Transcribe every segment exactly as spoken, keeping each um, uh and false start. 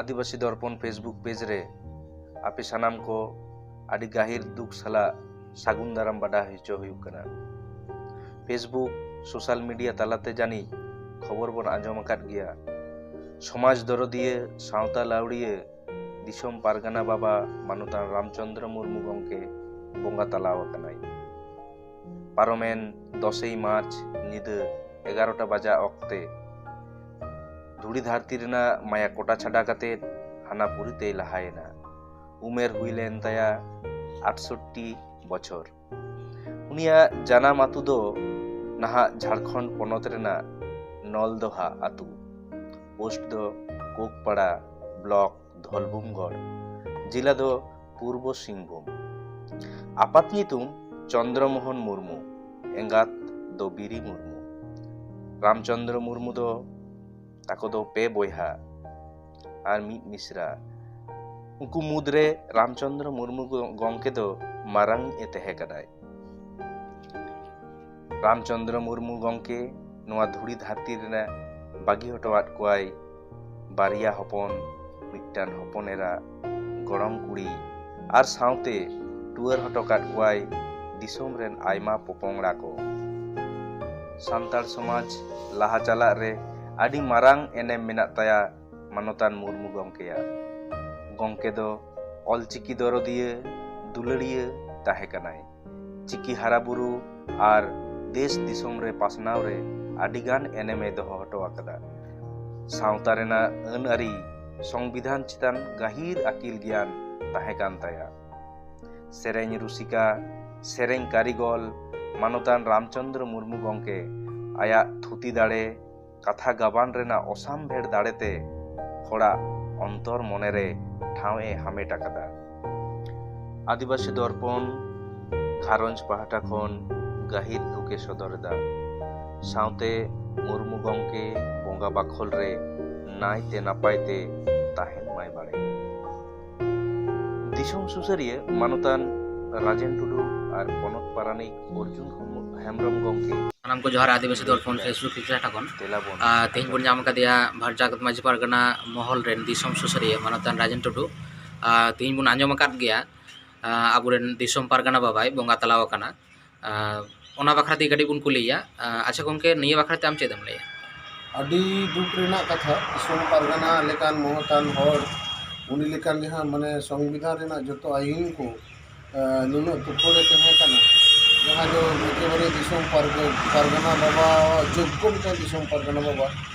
ᱟᱹᱫᱤᱵᱟᱹᱥᱤ ᱫᱚᱨᱯᱚᱱ Facebook page ᱨᱮ ᱟᱯᱮ ᱥᱟᱱᱟᱢ ᱠᱚ ᱟᱹᱰᱤ ᱜᱟᱹᱦᱤᱨ ᱫᱩᱠ ᱥᱟᱞᱟᱜ ᱥᱟᱹᱜᱩᱱ ᱫᱟᱨᱟᱢ ᱵᱟᱰᱟᱭ ᱦᱚᱪᱚ ᱦᱩᱭᱩᱜ ᱠᱟᱱᱟ᱾ Facebook ᱥᱳᱥᱟᱞ ᱢᱤᱰᱤᱭᱟ ᱛᱟᱞᱟᱛᱮ ᱡᱟᱹᱱᱤᱡ ᱠᱷᱚᱵᱚᱨ ᱵᱚᱱ ᱟᱸᱡᱚᱢ ᱟᱠᱟᱫ ᱜᱮᱭᱟ᱾ ᱥᱚᱢᱟᱡᱽ ᱫᱚᱨᱚᱫᱤᱭᱟᱹ, ᱥᱟᱶᱛᱟ ᱞᱟᱹᱣᱲᱤᱭᱟᱹ, ᱫᱤᱥᱚᱢ ᱯᱟᱨᱜᱟᱱᱟ ᱵᱟᱵᱟ ᱢᱟᱱᱚᱛᱟᱱ ᱨᱟᱢᱪᱚᱸᱫᱽᱨᱚ ᱢᱩᱨᱢᱩ ᱜᱚᱢᱠᱮ ᱵᱚᱸᱜᱟ ᱛᱟᱞᱟᱣ ᱟᱠᱟᱱᱟᱭ᱾ ᱯᱟᱨᱚᱢᱮᱱ ᱫᱚᱥᱮᱭ ᱢᱟᱨᱪ ᱧᱤᱫᱟᱹ ᱮᱜᱟᱨᱚᱴᱟ ᱵᱟᱡᱟᱜ ᱚᱠᱛᱮ ᱫᱷᱩᱲᱤ ᱫᱷᱟᱹᱨᱛᱤ ᱨᱮᱱᱟᱜ ᱢᱟᱭᱟ ᱠᱚᱴᱟ ᱪᱷᱟᱰᱟ ᱠᱟᱛᱮ ᱦᱟᱱᱟ ᱯᱩᱨᱤ ᱛᱮᱭ ᱞᱟᱦᱟᱭᱮᱱᱟ᱾ ᱩᱢᱮᱨ ᱦᱩᱭ ᱞᱮᱱ ᱛᱟᱭᱟ ᱟᱴᱥᱚᱴᱴᱤ ᱵᱚᱪᱷᱚᱨ᱾ ᱩᱱᱤᱭᱟᱜ ᱡᱟᱱᱟᱢ ᱟᱹᱛᱩ ᱫᱚ ᱱᱟᱦᱟᱜ ᱡᱷᱟᱲᱠᱷᱚᱸᱰ ᱯᱚᱱᱚᱛ ᱨᱮᱱᱟᱜ ᱱᱚᱞᱫᱚᱦᱟ ᱟᱹᱛᱩ᱾ ᱯᱳᱥᱴ ᱫᱚ ᱠᱳᱠᱯᱟᱲᱟ, ᱵᱞᱚᱠ ᱫᱷᱚᱞᱵᱷᱩᱢᱜᱚᱲ, ᱡᱮᱞᱟ ᱫᱚ ᱯᱩᱨᱵᱚ ᱥᱤᱝᱵᱷᱩᱢ᱾ ᱟᱯᱟᱛ ᱧᱩᱛᱩᱢ ᱪᱚᱱᱫᱨᱚ ᱢᱳᱦᱚᱱ ᱢᱩᱨᱢᱩ, ᱮᱸᱜᱟᱛ ᱫᱚ ᱵᱤᱨᱤ ᱢᱩᱨᱢᱩ᱾ ᱨᱟᱢᱪᱚᱱᱫᱨᱚ ᱢᱩᱨᱢᱩ ᱫᱚ ᱛᱟᱠᱚ ᱫᱚ ᱯᱮ ᱵᱚᱭᱦᱟ ᱟᱨ ᱢᱤᱫ ᱢᱤᱥᱨᱟ᱾ ᱩᱱᱠᱩ ᱢᱩᱫᱽᱨᱮ ᱨᱟᱢᱪᱚᱱᱫᱨᱚ ᱢᱩᱨᱢᱩ ᱜᱚ-, ᱜᱚᱢᱠᱮ ᱫᱚ ᱢᱟᱨᱟᱝ ᱮ ᱛᱟᱦᱮᱸ ᱠᱟᱱᱟᱭ᱾ ᱨᱟᱢᱪᱚᱱᱫᱨᱚ ᱢᱩᱨᱢᱩ ᱜᱚᱢᱠᱮ ᱱᱚᱣᱟ ᱫᱷᱩᱲᱤ ᱫᱷᱟᱹᱨᱛᱤ ᱨᱮᱱᱟᱜ ᱵᱟᱹᱜᱤ ᱦᱚᱴᱚᱣᱟᱫ ᱠᱚᱣᱟᱭ ᱵᱟᱨᱭᱟ ᱦᱚᱯᱚᱱ, ᱢᱤᱫᱴᱟᱝ ᱦᱚᱯᱚᱱ ᱮᱨᱟ, ᱜᱚᱲᱚᱢ ᱠᱩᱲᱤ ᱟᱨ ᱥᱟᱶᱛᱮ ᱴᱩᱣᱟᱹᱨ ᱦᱚᱴᱚ ᱠᱟᱫ ᱠᱚᱣᱟᱭ ᱫᱤᱥᱚᱢ ᱨᱮᱱ ᱟᱭᱢᱟ ᱯᱚᱯᱚᱝᱲᱟ ᱠᱚ᱾ ᱥᱟᱱᱛᱟᱲ ᱥᱚᱢᱟᱡᱽ ᱞᱟᱦᱟ ᱪᱟᱞᱟᱜ ᱨᱮ ᱟᱹᱰᱤ ᱢᱟᱨᱟᱝ ᱮᱱᱮᱢ ᱢᱮᱱᱟᱜ ᱛᱟᱭᱟ ᱢᱟᱱᱚᱛᱟᱱ ᱢᱩᱨᱢᱩ ᱜᱚᱢᱠᱮᱭᱟᱜ᱾ ᱜᱚᱢᱠᱮ ᱫᱚ ᱚᱞᱪᱤᱠᱤ ᱫᱚᱨᱚᱫᱤᱭᱟᱹ, ᱫᱩᱞᱟᱹᱲᱤᱭᱟᱹ ᱛᱟᱦᱮᱸ ᱠᱟᱱᱟᱭ᱾ ᱪᱤᱠᱤ ᱦᱟᱨᱟᱵᱩᱨᱩ ᱟᱨ ᱫᱮᱥ ᱫᱤᱥᱚᱢ ᱨᱮ ᱯᱟᱥᱱᱟᱣ ᱨᱮ ᱟᱹᱰᱤᱜᱟᱱ ᱮᱱᱮᱢᱮ ᱫᱚᱦᱚ ᱦᱚᱴᱚ ᱟᱠᱟᱫᱟ᱾ ᱥᱟᱶᱛᱟ ᱨᱮᱱᱟᱜ ᱟᱹᱱ ᱟᱹᱨᱤ, ᱥᱚᱝᱵᱤᱫᱷᱟᱱ ᱪᱮᱛᱟᱱ ᱜᱟᱹᱦᱤᱨ ᱟᱹᱠᱤᱞ ᱜᱮᱭᱟᱱ ᱛᱟᱦᱮᱸ ᱠᱟᱱ ᱛᱟᱭᱟ᱾ ᱥᱮᱨᱮᱧ ᱨᱩᱥᱤᱠᱟ, ᱥᱮᱨᱮᱧ ᱠᱟᱹᱨᱤᱜᱚᱞ, ᱢᱟᱱᱚᱛᱟᱱ ᱨᱟᱢᱪᱚᱸᱫᱽᱨᱚ ᱢᱩᱨᱢᱩ ᱜᱚᱢᱠᱮ ᱟᱭᱟᱜ ᱛᱷᱩᱛᱤ ᱫᱟᱲᱮ, ᱠᱟᱛᱷᱟ ᱜᱟᱵᱟᱱ ᱨᱮᱱᱟᱜ ᱚᱥᱟᱢᱵᱷᱮᱲ ᱫᱟᱲᱮᱛᱮ ᱦᱚᱲᱟᱜ ᱚᱱᱛᱚᱨ ᱢᱚᱱᱮᱨᱮ ᱴᱷᱟᱶ ᱮ ᱦᱟᱢᱮᱴ ᱟᱠᱟᱫᱟ᱾ ᱟᱹᱫᱤᱵᱟᱹᱥᱤ ᱫᱚᱨᱯᱚᱱ ᱜᱷᱟᱨᱚᱸᱡᱽ ᱯᱟᱦᱴᱟ ᱠᱷᱚᱱ ᱜᱟᱹᱦᱤᱨ ᱫᱩᱠ ᱮ ᱥᱚᱫᱚᱨ ᱮᱫᱟ᱾ ᱥᱟᱶᱛᱮ ᱢᱩᱨᱢᱩ ᱜᱚᱢᱠᱮ ᱵᱚᱸᱜᱟ ᱵᱟᱠᱷᱚᱞ ᱨᱮ ᱱᱟᱭᱛᱮ ᱱᱟᱯᱟᱭ ᱛᱮ ᱛᱟᱦᱮᱱ ᱢᱟᱭ ᱵᱟᱲᱮ᱾ ᱫᱤᱥᱚᱢ ᱥᱩᱥᱟᱹᱨᱤᱭᱟᱹ ᱢᱟᱱᱚᱛᱟᱱ ᱨᱟᱡᱮᱱ ᱴᱩᱰᱩ ᱟᱨ ᱯᱚᱱᱚᱛ ᱯᱟᱨᱟᱱᱤᱠ ᱚᱨᱡᱩᱱ ᱦᱮᱢ-, ᱦᱮᱢᱵᱨᱚᱢ ᱜᱚᱢᱠᱮ᱾ ᱥᱟᱱᱟᱢ ᱠᱚ ᱡᱚᱦᱟᱨ, ᱟᱹᱫᱤᱵᱟᱹᱥᱤ ᱫᱚᱨᱯᱚᱱ Facebook ᱯᱟᱦᱴᱟ ᱠᱷᱚᱱ᱾ ᱛᱮᱞᱟ ᱵᱚᱱ ᱟᱨ ᱛᱮᱦᱮᱧ ᱵᱚᱱ ᱧᱟᱢ ᱟᱠᱟᱫᱮᱭᱟ ᱵᱷᱟᱨᱡᱟᱠ ᱢᱟᱹᱡᱷᱤ ᱯᱟᱨᱜᱟᱱᱟ ᱢᱚᱦᱚᱞ ᱨᱮᱱ ᱫᱤᱥᱚᱢ ᱥᱩᱥᱟᱹᱨᱤᱭᱟᱹ ᱢᱟᱱᱚᱛᱟᱱ ᱨᱟᱡᱮᱱ ᱴᱩᱰᱩ᱾ ᱟᱨ ᱛᱮᱦᱮᱧ ᱵᱚᱱ ᱟᱸᱡᱚᱢ ᱟᱠᱟᱫ ᱜᱮᱭᱟ, ᱟᱨ ᱟᱵᱚᱨᱮᱱ ᱫᱤᱥᱚᱢ ᱯᱟᱨᱜᱟᱱᱟ ᱵᱟᱵᱟᱭ ᱵᱚᱸᱜᱟ ᱛᱟᱞᱟᱣ ᱟᱠᱟᱱᱟ᱾ ᱟᱨ ᱚᱱᱟ ᱵᱟᱠᱷᱨᱟ ᱛᱮ ᱠᱟᱹᱴᱤᱡ ᱵᱚᱱ ᱠᱩᱞᱤᱭᱮᱭᱟ᱾ ᱟᱨ ᱟᱪᱪᱷᱟ ᱜᱚᱢᱠᱮ, ᱱᱤᱭᱟᱹ ᱵᱟᱠᱷᱨᱟ ᱛᱮ ᱟᱢ ᱪᱮᱫ ᱮᱢ ᱞᱟᱹᱭᱟ? ᱟᱹᱰᱤ ᱫᱩᱠ ᱨᱮᱱᱟᱜ ᱠᱟᱛᱷᱟ, ᱫᱤᱥᱚᱢ ᱯᱟᱨᱜᱟᱱᱟ ᱞᱮᱠᱟᱱ ᱢᱚᱦᱚᱛᱟᱱ ᱦᱚᱲ, ᱩᱱᱤ ᱞᱮᱠᱟᱱ ᱡᱟᱦᱟᱸ ᱢᱟᱱᱮ ᱥᱚᱝᱵᱤᱫᱷᱟᱱ ᱨᱮᱱᱟᱜ ᱡᱚᱛᱚ ᱟᱹᱭᱤᱱ ᱠᱚ, ᱮ, ᱱᱩᱱᱟᱹᱜ ᱛᱩᱠᱷᱚᱲ ᱮ ᱛᱟᱦᱮᱸ ᱠᱟᱱᱟ, ᱡᱟᱦᱟᱸ ᱫᱚ ᱮᱠᱮᱵᱟᱨᱮ ᱫᱤᱥᱚᱢ ᱯᱟᱨᱜᱟᱱᱟ, ᱯᱟᱨᱜᱟᱱᱟ ᱵᱟᱵᱟ, ᱡᱳᱜᱽᱜᱚ ᱢᱤᱫᱴᱟᱝ ᱫᱤᱥᱚᱢ ᱯᱟᱨᱜᱟᱱᱟ ᱵᱟᱵᱟ,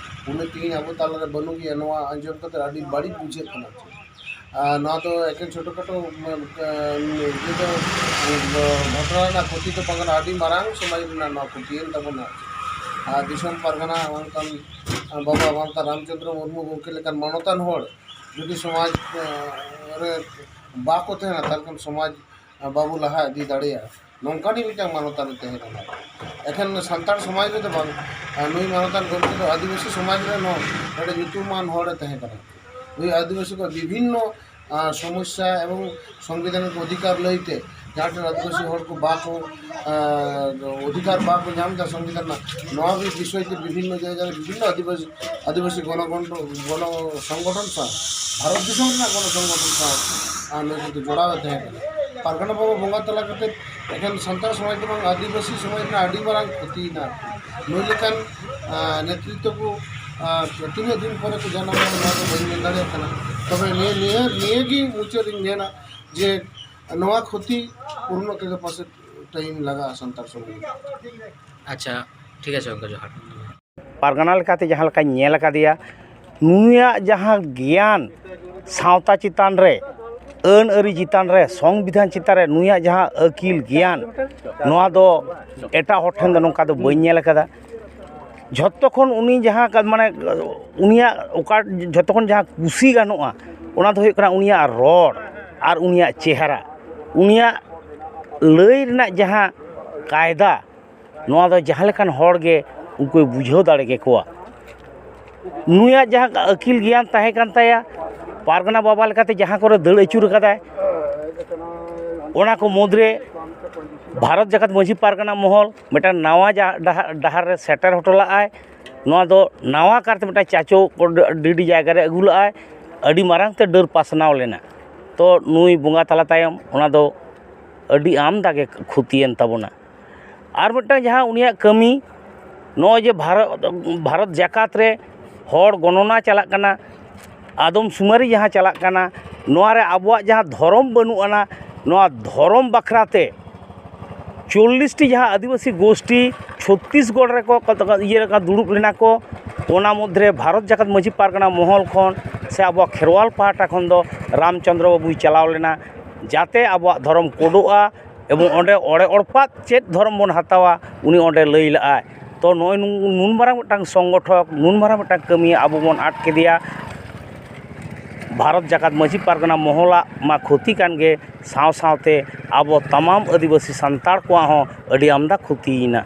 ᱩᱱᱤ ᱛᱮᱦᱮᱧ ᱟᱵᱚ ᱛᱟᱞᱟᱨᱮ ᱵᱟᱹᱱᱩᱜ ᱜᱮᱭᱟ᱾ ᱱᱚᱣᱟ ᱟᱸᱡᱚᱢ ᱠᱟᱛᱮ ᱟᱹᱰᱤ ᱵᱟᱹᱲᱤᱡ ᱵᱩᱡᱷᱟᱹᱜ ᱠᱟᱱᱟ᱾ ᱟᱨ ᱱᱚᱣᱟ ᱫᱚ ᱮᱠᱮᱱ ᱪᱷᱳᱴᱳ ᱠᱷᱟᱴᱳ, ᱢ-, ᱮ, ᱤᱭᱟᱹ ᱫᱚ, ᱜᱷᱚᱴᱚᱱᱟ ᱨᱮᱱᱟᱜ ᱠᱷᱚᱛᱤ ᱫᱚ ᱵᱟᱝ ᱠᱟᱱᱟ, ᱟᱹᱰᱤ ᱢᱟᱨᱟᱝ ᱥᱚᱢᱟᱡᱽ ᱨᱮᱱᱟᱜ ᱱᱚᱣᱟ ᱠᱷᱚᱛᱤᱭᱮᱱ ᱛᱟᱵᱚᱱᱟ᱾ ᱟᱨ ᱫᱤᱥᱚᱢ ᱯᱟᱨᱜᱟᱱᱟ ᱵᱟᱝᱠᱷᱟᱱ ᱵᱟᱵᱟ ᱵᱟᱝᱠᱷᱟᱱ ᱨᱟᱢᱪᱚᱸᱫᱽᱨᱚ ᱢᱩᱨᱢᱩ ᱜᱚᱢᱠᱮ ᱞᱮᱠᱟᱱ ᱢᱟᱱᱚᱛᱟᱱ ᱦᱚᱲ ᱡᱩᱫᱤ ᱥᱚᱢᱟᱡᱽ, ᱮ, ᱨᱮ ᱵᱟᱠᱚ ᱛᱟᱦᱮᱱᱟ, ᱛᱟᱦᱚᱞᱮ ᱠᱷᱟᱱ ᱥᱚᱢᱟᱡᱽ, ᱮ, ᱵᱟᱵᱚ ᱞᱟᱦᱟ ᱤᱫᱤ ᱫᱟᱲᱮᱭᱟᱜᱼᱟ᱾ ᱱᱚᱝᱠᱟᱱᱤᱡ ᱢᱤᱫᱴᱟᱝ ᱢᱟᱱᱚᱛᱟᱱ ᱮ ᱛᱟᱦᱮᱸ ᱠᱟᱱᱟ᱾ ᱮᱠᱷᱮᱱ ᱥᱟᱱᱛᱟᱲ ᱥᱚᱢᱟᱡᱽ ᱨᱮᱫᱚ ᱵᱟᱝ, ᱟᱨ ᱱᱩᱭ ᱢᱟᱱᱚᱛᱟᱱ ᱜᱚᱢᱠᱮ ᱫᱚ ᱟᱹᱫᱤᱵᱟᱹᱥᱤ ᱥᱚᱢᱟᱡᱽ ᱨᱮ ᱱᱚᱣᱟ ᱟᱹᱰᱤ ᱧᱩᱛᱩᱢᱟᱱ ᱦᱚᱲᱮ ᱛᱟᱦᱮᱸ ᱠᱟᱱᱟ᱾ ᱱᱩᱭ ᱟᱹᱫᱤᱵᱟᱹᱥᱤ ᱠᱚᱣᱟᱜ ᱵᱤᱵᱷᱤᱱᱱᱚ, ᱟᱨ, ᱥᱚᱢᱚᱥᱥᱟ ᱮᱵᱚᱝ ᱥᱚᱝᱵᱤᱫᱷᱟᱱᱤᱠ ᱚᱫᱷᱤᱠᱟᱨ ᱞᱟᱹᱭᱛᱮ ᱡᱟᱦᱟᱸ ᱴᱷᱮᱱ ᱟᱹᱫᱤᱵᱟᱹᱥᱤ ᱦᱚᱲ ᱠᱚ ᱵᱟᱠᱚ, ᱟᱨ, ᱚᱫᱷᱤᱠᱟᱨ ᱵᱟᱠᱚ ᱧᱟᱢ ᱮᱫᱟ ᱥᱚᱝᱵᱤᱫᱷᱟᱱ ᱨᱮᱱᱟᱜ, ᱱᱚᱣᱟ ᱜᱮ ᱵᱤᱥᱚᱭ ᱛᱮ ᱵᱤᱵᱷᱤᱱᱱᱚ ᱡᱟᱭᱜᱟ ᱨᱮ ᱵᱤᱵᱷᱤᱱᱱᱚ ᱟᱹᱫᱤᱵᱟᱹᱥᱤ, ᱟᱹᱫᱤᱵᱟᱹᱥᱤ ᱜᱚᱱᱚᱜᱚᱱ-, ᱜᱚᱱᱚ ᱥᱚᱝᱜᱚᱴᱷᱚᱱ ᱥᱟᱶ, ᱵᱷᱟᱨᱚᱛ ᱫᱤᱥᱚᱢ ᱨᱮᱱᱟᱜ ᱜᱚᱱᱚ ᱥᱚᱝᱜᱚᱴᱷᱚᱱ ᱥᱟᱶ, ᱟᱨ, ᱱᱩᱭ ᱠᱤᱱᱛᱩ ᱡᱚᱲᱟᱣ ᱮ ᱛᱟᱦᱮᱸ ᱠᱟᱱᱟ᱾ ᱯᱟᱨᱜᱟᱱᱟ ᱵᱟᱵᱟ ᱵᱚᱸᱜᱟ ᱛᱟᱞᱟ ᱠᱟᱛᱮ ᱮᱠᱷᱮᱱ ᱥᱟᱱᱛᱟᱲ ᱥᱚᱢᱟᱡᱽ ᱫᱚ ᱵᱟᱝ, ᱟᱹᱫᱤᱵᱟᱹᱥᱤ ᱥᱚᱢᱟᱡᱽ ᱨᱮᱱᱟᱜ ᱟᱹᱰᱤ ᱢᱟᱨᱟᱝ ᱠᱷᱚᱛᱤᱭᱮᱱᱟ᱾ ᱱᱩᱭ ᱞᱮᱠᱟᱱ, ᱟᱨ, ᱱᱮᱛᱨᱤᱛᱵ ᱠᱚ, ᱟᱨ, ᱛᱤᱱᱟᱹᱜ ᱫᱤᱱ ᱯᱚᱨᱮ ᱠᱚ ᱡᱟᱱᱟᱢ ᱞᱮᱱᱟ, ᱱᱚᱣᱟ ᱫᱚ ᱵᱟᱹᱧ ᱢᱮᱱ ᱫᱟᱲᱮᱭᱟᱜ ᱠᱟᱱᱟ᱾ ᱛᱚᱵᱮ ᱱᱤᱭᱟᱹ, ᱱᱤᱭᱟᱹ, ᱱᱤᱭᱟᱹ ᱜᱮ ᱢᱩᱪᱟᱹᱫ ᱤᱧ ᱢᱮᱱᱟ ᱡᱮ ᱱᱚᱣᱟ ᱠᱷᱚᱛᱤ ᱯᱩᱨᱱᱚ ᱛᱮᱫᱚ ᱯᱟᱥᱮᱡ ᱴᱟᱭᱤᱢ ᱞᱟᱜᱟᱜᱼᱟ ᱥᱟᱱᱛᱟᱲ ᱥᱚᱢᱟᱡᱽ ᱨᱮ᱾ ᱟᱪᱪᱷᱟ, ᱴᱷᱤᱠ ᱟᱪᱷᱮ ᱜᱚᱢᱠᱮ, ᱡᱚᱦᱟᱨ᱾ ᱯᱟᱨᱜᱟᱱᱟ ᱞᱮᱠᱟᱛᱮ ᱡᱟᱦᱟᱸ ᱞᱮᱠᱟᱧ ᱧᱮᱞ ᱟᱠᱟᱫᱮᱭᱟ, ᱱᱩᱭᱟᱜ ᱡᱟᱦᱟᱸ ᱜᱮᱭᱟᱱ ᱥᱟᱶᱛᱟ ᱪᱮᱛᱟᱱ ᱨᱮ, ᱟᱹᱱ ᱟᱹᱨᱤ ᱪᱮᱛᱟᱱ ᱨᱮ, ᱥᱚᱝᱵᱤᱫᱷᱟᱱ ᱪᱮᱛᱟᱱ ᱨᱮ ᱱᱩᱭᱟᱜ ᱡᱟᱦᱟᱸ ᱟᱹᱠᱤᱞ ᱜᱮᱭᱟᱱ, ᱱᱚᱣᱟ ᱫᱚ ᱮᱴᱟᱜ ᱦᱚᱲ ᱴᱷᱮᱱ ᱫᱚ ᱱᱚᱝᱠᱟ ᱫᱚ ᱵᱟᱹᱧ ᱧᱮᱞ ᱟᱠᱟᱫᱟ᱾ ᱡᱷᱚᱛᱚ ᱠᱷᱚᱱ ᱩᱱᱤ ᱡᱟᱦᱟᱸ ᱠᱟ-, ᱢᱟᱱᱮ, ᱩᱱᱤᱭᱟᱜ ᱚᱠᱟ, ᱡᱷᱚᱛᱚ ᱠᱷᱚᱱ ᱡᱟᱦᱟᱸ ᱠᱩᱥᱤ ᱜᱟᱱᱚᱜᱼᱟ, ᱚᱱᱟ ᱫᱚ ᱦᱩᱭᱩᱜ ᱠᱟᱱᱟ ᱩᱱᱤᱭᱟᱜ ᱨᱚᱲ ᱟᱨ ᱩᱱᱤᱭᱟᱜ ᱪᱮᱦᱨᱟ, ᱩᱱᱤᱭᱟᱜ ᱞᱟᱹᱭ ᱨᱮᱱᱟᱜ ᱡᱟᱦᱟᱸ ᱠᱟᱭᱫᱟ, ᱱᱚᱣᱟ ᱫᱚ ᱡᱟᱦᱟᱸ ᱞᱮᱠᱟᱱ ᱦᱚᱲ ᱜᱮ ᱩᱱᱠᱩᱭ ᱵᱩᱡᱷᱟᱹᱣ ᱫᱟᱲᱮ ᱠᱮᱠᱚᱣᱟ᱾ ᱱᱩᱭᱟᱜ ᱡᱟᱦᱟᱸ ᱟᱹᱠᱤᱞ ᱜᱮᱭᱟᱱ ᱛᱟᱦᱮᱸ ᱠᱟᱱ ᱛᱟᱭᱟ, ᱯᱟᱨᱜᱟᱱᱟ ᱵᱟᱵᱟ ᱞᱮᱠᱟᱛᱮ ᱡᱟᱦᱟᱸ ᱠᱚᱨᱮ ᱫᱟᱹᱲ ᱟᱹᱪᱩᱨ ᱠᱟᱫᱟᱭ, ᱚᱱᱟ ᱠᱚ ᱢᱩᱫᱽᱨᱮ ᱵᱷᱟᱨᱚᱛ ᱡᱟᱠᱟᱛ ᱢᱟᱹᱡᱷᱤ ᱯᱟᱨᱜᱟᱱᱟ ᱢᱚᱦᱚᱞ ᱢᱤᱫᱴᱟᱝ ᱱᱟᱣᱟ ᱡᱟ-, ᱰᱟᱦᱟ-, ᱰᱟᱦᱟᱨ ᱨᱮ ᱥᱮᱴᱮᱨ ᱦᱚᱴᱚ ᱞᱟᱜᱼᱟᱭ᱾ ᱱᱚᱣᱟ ᱫᱚ ᱱᱟᱣᱟ ᱠᱟᱨᱛᱮ ᱢᱤᱫᱴᱟᱝ ᱪᱟᱪᱳ ᱠᱚ ᱰ-, ᱰᱤᱰᱤ ᱡᱟᱭᱜᱟ ᱨᱮ ᱟᱹᱜᱩ ᱞᱟᱜᱼᱟᱭ᱾ ᱟᱹᱰᱤ ᱢᱟᱨᱟᱝ ᱛᱮ ᱰᱟᱹᱨ ᱯᱟᱥᱱᱟᱣ ᱞᱮᱱᱟ᱾ ᱛᱚ ᱱᱩᱭ ᱵᱚᱸᱜᱟ ᱛᱟᱞᱟ ᱛᱟᱭᱚᱢ ᱚᱱᱟ ᱫᱚ ᱟᱹᱰᱤ ᱟᱢᱫᱟ ᱜᱮ ᱠᱷᱚᱛᱤᱭᱮᱱ ᱛᱟᱵᱚᱱᱟ᱾ ᱟᱨ ᱢᱤᱫᱴᱟᱝ ᱡᱟᱦᱟᱸ ᱩᱱᱤᱭᱟᱜ ᱠᱟᱹᱢᱤ, ᱱᱚᱜᱼᱚᱭ ᱡᱮ ᱵᱷᱟᱨᱚᱛ, ᱵᱷᱟᱨᱚᱛ ᱡᱟᱠᱟᱛ ᱨᱮ ᱦᱚᱲ ᱜᱚᱱᱚᱱᱟ ᱪᱟᱞᱟᱜ ᱠᱟᱱᱟ, ᱟᱫᱚᱢ ᱥᱩᱢᱟᱹᱨᱤ ᱡᱟᱦᱟᱸ ᱪᱟᱞᱟᱜ ᱠᱟᱱᱟ, ᱱᱚᱣᱟ ᱨᱮ ᱟᱵᱚᱣᱟᱜ ᱡᱟᱦᱟᱸ ᱫᱷᱚᱨᱚᱢ ᱵᱟᱹᱱᱩᱜ ᱟᱱᱟ, ᱱᱚᱣᱟ ᱫᱷᱚᱨᱚᱢ ᱵᱟᱠᱷᱨᱟ ᱛᱮ ᱪᱚᱞᱞᱤᱥ ᱴᱤ ᱡᱟᱦᱟᱸ ᱟᱹᱫᱤᱵᱟᱹᱥᱤ ᱜᱳᱥᱴᱤ ᱪᱷᱚᱛᱛᱤᱥᱜᱚᱲ ᱨᱮᱠᱚ ᱤᱭᱟᱹ ᱞᱮᱠᱟ ᱫᱩᱲᱩᱵ ᱞᱮᱱᱟ ᱠᱚ, ᱚᱱᱟ ᱢᱚᱫᱽᱫᱷᱮ ᱨᱮ ᱵᱷᱟᱨᱚᱛ ᱡᱟᱠᱟᱛ ᱢᱟᱹᱡᱷᱤ ᱯᱟᱨᱜᱟᱱᱟ ᱢᱚᱦᱚᱞ ᱠᱷᱚᱱ ᱥᱮ ᱟᱵᱚᱣᱟᱜ ᱠᱷᱮᱨᱣᱟᱞ ᱯᱟᱦᱴᱟ ᱠᱷᱚᱱ ᱫᱚ ᱨᱟᱢᱪᱚᱸᱫᱽᱨᱚ ᱵᱟᱵᱩᱭ ᱪᱟᱞᱟᱣ ᱞᱮᱱᱟ, ᱡᱟᱛᱮ ᱟᱵᱚᱣᱟᱜ ᱫᱷᱚᱨᱚᱢ ᱠᱳᱰᱚᱜᱼᱟ ᱮᱵᱚᱝ ᱚᱸᱰᱮ ᱚᱲᱮ ᱚᱲᱯᱟᱛ ᱪᱮᱫ ᱫᱷᱚᱨᱚᱢ ᱵᱚᱱ ᱦᱟᱛᱟᱣᱟ, ᱩᱱᱤ ᱚᱸᱰᱮ ᱞᱟᱹᱭ ᱞᱟᱜᱼᱟᱭ᱾ ᱛᱚ ᱱᱚᱜᱼᱚᱭ ᱱᱩᱱ, ᱱᱩᱱ ᱢᱟᱨᱟᱝ ᱢᱤᱫᱴᱟᱝ ᱥᱚᱝᱜᱚᱴᱷᱚᱠ, ᱱᱩᱱ ᱢᱟᱨᱟᱝ ᱢᱤᱫᱴᱟᱝ ᱠᱟᱹᱢᱤᱭᱟᱹ ᱟᱵᱚ ᱵᱚᱱ ᱟᱫ ᱠᱮᱫᱮᱭᱟ᱾ ᱵᱷᱟᱨᱚᱛ ᱡᱟᱠᱟᱛ ᱢᱟᱹᱡᱷᱤ ᱯᱟᱨᱜᱟᱱᱟ ᱢᱚᱦᱚᱞᱟᱜ ᱢᱟ ᱠᱷᱚᱛᱤ ᱠᱟᱱ ᱜᱮ, ᱥᱟᱶ ᱥᱟᱶᱛᱮ ᱟᱵᱚ ᱛᱟᱢᱟᱢ ᱟᱹᱫᱤᱵᱟᱹᱥᱤ ᱥᱟᱱᱛᱟᱲ ᱠᱚᱣᱟᱜ ᱦᱚᱸ ᱟᱹᱰᱤ ᱟᱢᱫᱟ ᱠᱷᱚᱛᱤᱭᱮᱱᱟ᱾